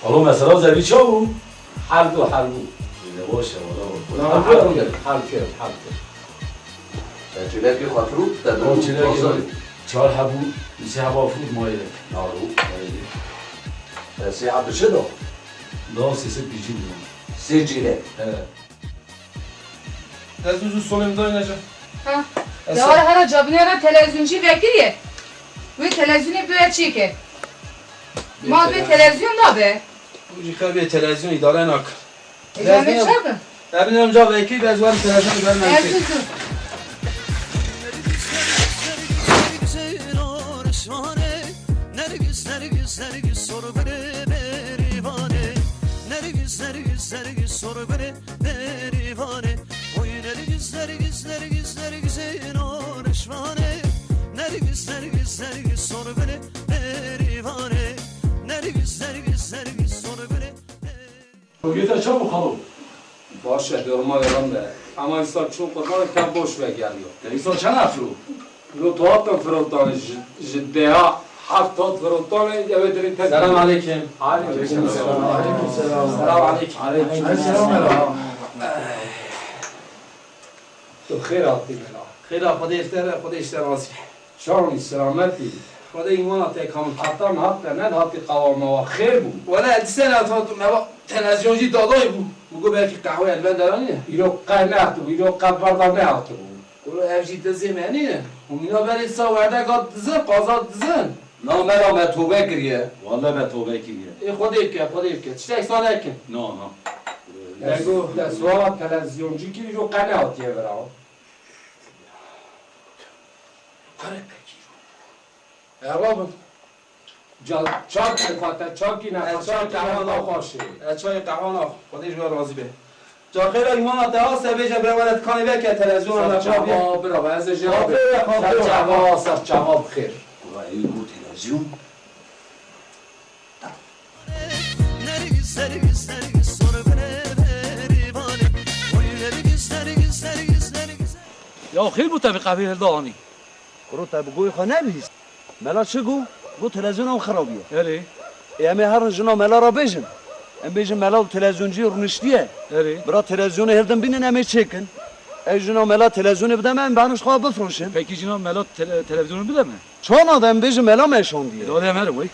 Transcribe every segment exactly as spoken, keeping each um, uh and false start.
Alo, mesela zevî çawa bû? Hel bû, hel bû. Ne baş e, wala bû. Na, Hel hel bû, kir. Hel kir, hel kir. Te çêlekê xwe firût, te O çêlekê bazarê. Çar hebû, sê heba firût mayî de. Naru. Te sê heb çi da? Da sê sed pîncî bû. Sê çêlek. Evet. Ez zû zû solê min dayî neca. Ha. Ez Ya se- hara hara cabinê re televîzyoncî vekiriye. Wê televîzyonê bi çêke. Ma vê televîzyon nabe. Jî xebê televîzyon îdare nak. E, Ez ya ne ne- çakin? Em ne ca vekir, ez wer televîzyon ver Ez ne. zû zû. Nergis, nergis, nergis, sor bire berî vane. Nergis, nergis, nergis, sor bire berî vane. Oy nergis, nergis, nergis, nergisê narişvane. Nergis, nergis, nergis, sor bire berî vane. Nergis, nergis, nergis, sor bire Rogê te çawa xalo? Baş e, normal e, lan be. Ama insan çok kadar tam boş ver geliyor. Te insan çend afro? Lo tuhatin firotanê ji, ji deha heft hat firotanê, ew ê dirê te Selam aleyküm. Aleyküm selam. Aleyküm selam. Selam aleyküm. Aleyküm selam. Tu xêr hatî mela. Xêra Xwedê ji te re, Xwedê ji te razî. Çawanî selametî. Xwedê îmana te kamil. Heta niha te nedihatî qawama wa xêr bû. Wele dîse nehat me va televîzyoncî dadayî bû. Min got belkî qehwe li ber deranî ye. Îro qe nehatibû, îro qe berda nehatibû. Wele ev jî dizê me nîne. Û mîna berê sa werdek hat dizin, qazat dizin. Na mela me tobe kiriye. Wele me tobe kiriye. Ê Xwedê bike, Xwedê bike. Tiştek sa nekin. Na, na. Ego, te suala televîzyoncî kir, îro qe nehatiye vira. Kare pekî. Eva bin. Ca-, çakî xwe te çakî ne, E, çakî qehwa ne, na. Xweşê. E, çayê qehwa na. Xwedê ji we razî be. Ca xêra îmana te ast e, bêje bira were tikanê veke televîzyona me çawa bira, ez ê jê Xafê re, xafê. Ser çava, ser çava bi xêr. Kura ew got televîzyon. Nergis, nergis, nergis, sor bire berî vane. Oy nergis, nergis, nergis, nergis. Ya xêr bû te bi qehwê hilda anî. Kuro te bi goyê xwe nebihîst. Mela çi got? Got televîzyona wî xirabiye. Erê. Ê em ê herin jina mela re bêjin. Em bêjin mela û televîzyoncî rûniştiye. Erê. Bira televîzyonê hildin bînin em ê çêkin. Ew jina mela televîzyonê bide me em beriş xwe bifroşin. Pekî jina mela tele-, televîzyonê bide me? Çawa nade em bêjin mela me şandiye. Dade em herin wey.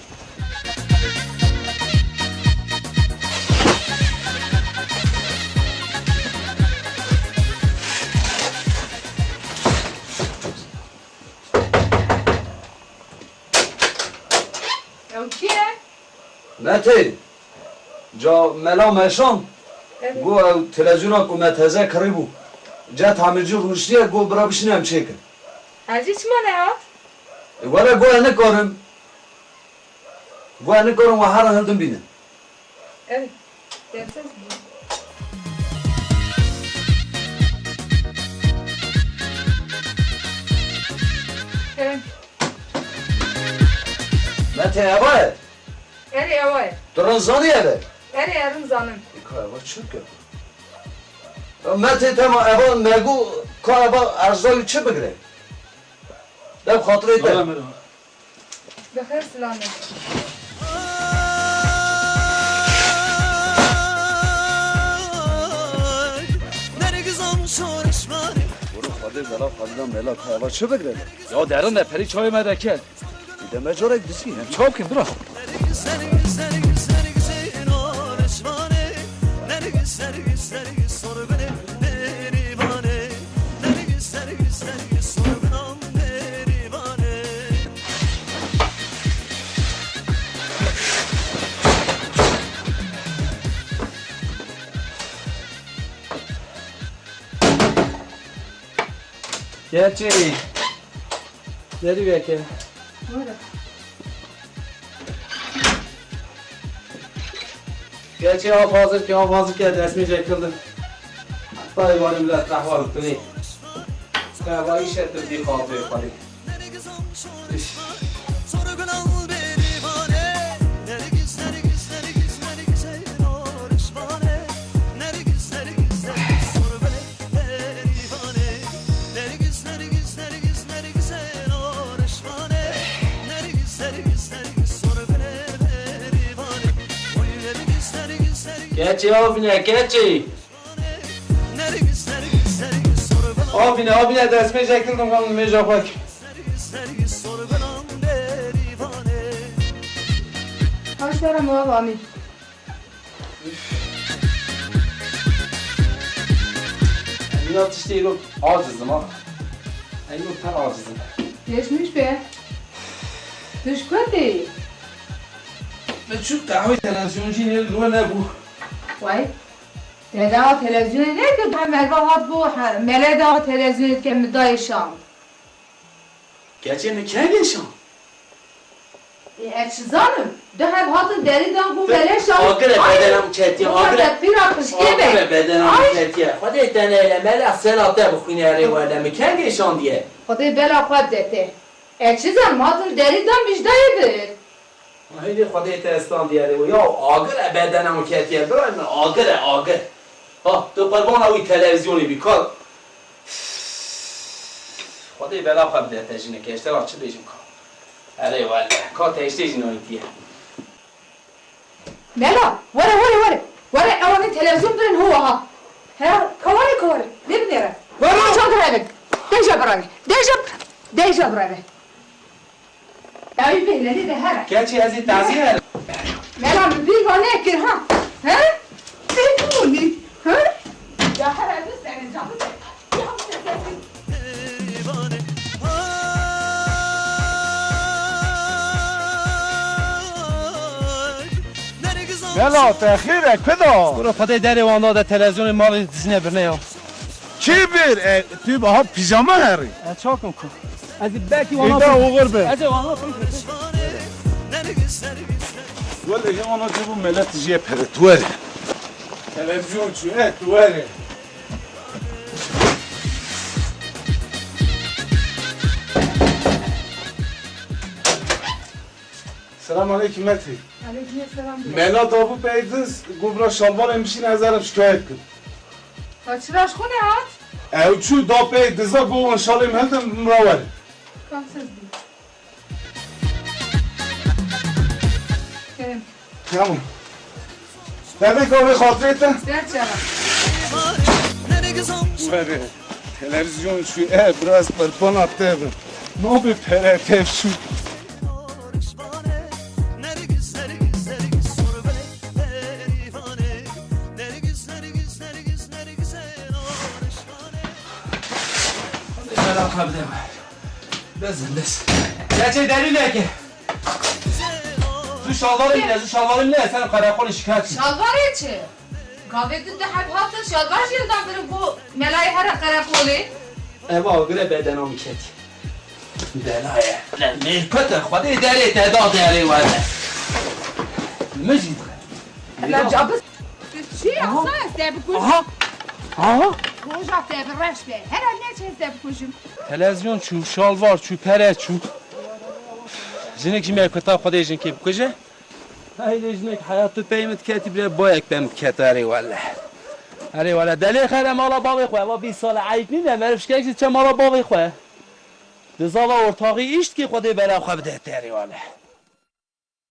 Ew kî ye? Mete, ca mela meşan, Evet. Got ew televîzyona ku me teze kirî bû. Ca tamircî rûniştiye, got bira bişîne em çêkin. Hecî çima nehat? E, were got ez nikarim. Got ez nikarim we herin hildin bînin. Evet. Gerçek mi? Evet. Mete eva ye. Erê, ewa ye. Tu rin zanî eve? Erê, erin zanin. E, ka eva çi bike? Ya Mete tema eva megu ka eva erzayî çi bigire? Dev xatirê te. Mera, mera. Bi xêr silamê. Nergizam şorişvanê. Were Xwedê bela Xwedê mela ka eva çi bigire? Ya derin de perî çayê me deke. Deme carek dizî. Em çaw kim bira? Gerçi. Derî veke. Buyurun. Gerçi av hazır ki, av hazır ki, resmi çekildi. Hatta yuvarım biraz kahvaltı ne? Kahvaltı işlettim bir kahve yapalım. Keçê avîne, keçê. Avîne, avîne, destmêjek girdim, van mêja xwe kir. Kaç para mı abi? Emîna tiştê îro aciz im ha. Îro pir aciz im. Geçmiş be. Tu ji ku tê? Min çû qehweyê televîzyonê jî hêl li we nebû. Wey. Te dawa televîzyonê nekir, hem merva hat bû, he, mele dawa televîzyonê dike min dayê şam. Keçê min kengê şam? Ê, ez çi zanim? Du heb hatin derî dan ku mele şam. Agir e bedena min ketiye, agir e. Te pîra pişkê be. Agir e bedena min ketiye. Xwedê te neyle, mele sela te bixwîne erê wele min kengê şandiye. Xwedê bela xwe bide te. Ez çi zanim, hatin derî dan min ji dayê bir. Hêdî Xwedê te standiye rê û ya agir e bedena min ketiye, birayê min, agir e, agir. Ha, tu qurbana wî televîzyonê bî, kal. Xwedê bela xwe bide te jinekê, ez te ra çi bêjim, kal. Erê wele, ka te hiştê jî nayîtiye. Mela, were, were, were. Were, ewanê televîzyon birin ho ha. He, ka were, ka were. Lê binêre. Were. Çadir hebin. Deja birave. Deja, deja birave. Dawî bêhlenê de here. Keçê ez ê tazî herim. Mela min bîr va nekir ha. He? Bêbûnî. He? Ya here du sene canı. Mela, te xêr e, ku da? Kuro Xwedê derê wan da de televîzyonê malê dizine birine ya. Kî bir? E, tu baha pijama herî. E, çakim ku. Ez ê belkî wana Êda oxir be. Ez ê wana Wele hê wana cebû melet jiye pere. Tu were. Televîzyon çû, e, tu were. Selam aleyküm Metî. Aleyküm selam. Mela dabû pey diz, got bira şalvarê min şîne ez herim şikayet kim. Ka çira ji xwe nehat? Ew çû da pey diza, got wan şalê min hildin, min ra were. Ka siz bî. Kerem. Tamam. Devê gavê xatirê te. Serçe. Were. Televîzyon çû, e, biraz qurbana te bim. Nabê pere tev çû. Bera xebde. Bezin, bez. Keçê derî neke. Zû şalvarê bine, zû şalvarê bine, sen qereqolê şikayet. Şalvarê çi? Gavê din de heb hatin şalvar jê dan birin ku melayê here qereqolê. Eva agire bedena min ketî. Belaye. Le mêrkete Xwedê derê te da derê were. Min jî dixwe. Ela cabis. Çi yasa ez te bikujim? Aha. Aha. Roja te bi reş be. Here neçe ez te bikujim. Televîzyon çû, şalvar çû, pere çû. Jinik jî mêrketa Xwedê jinkê bikuje. Hey lê jinek heyat tu pey min diketî bire bayek pey min dikete erê wele. Erê wele delê xere mala bavê xwe. Eva bîst sale eyb nîne meriv şikek jî çe mala bavê xwe. Di zava ortaxî îşt kî Xwedê bela xwe bide te erê wele.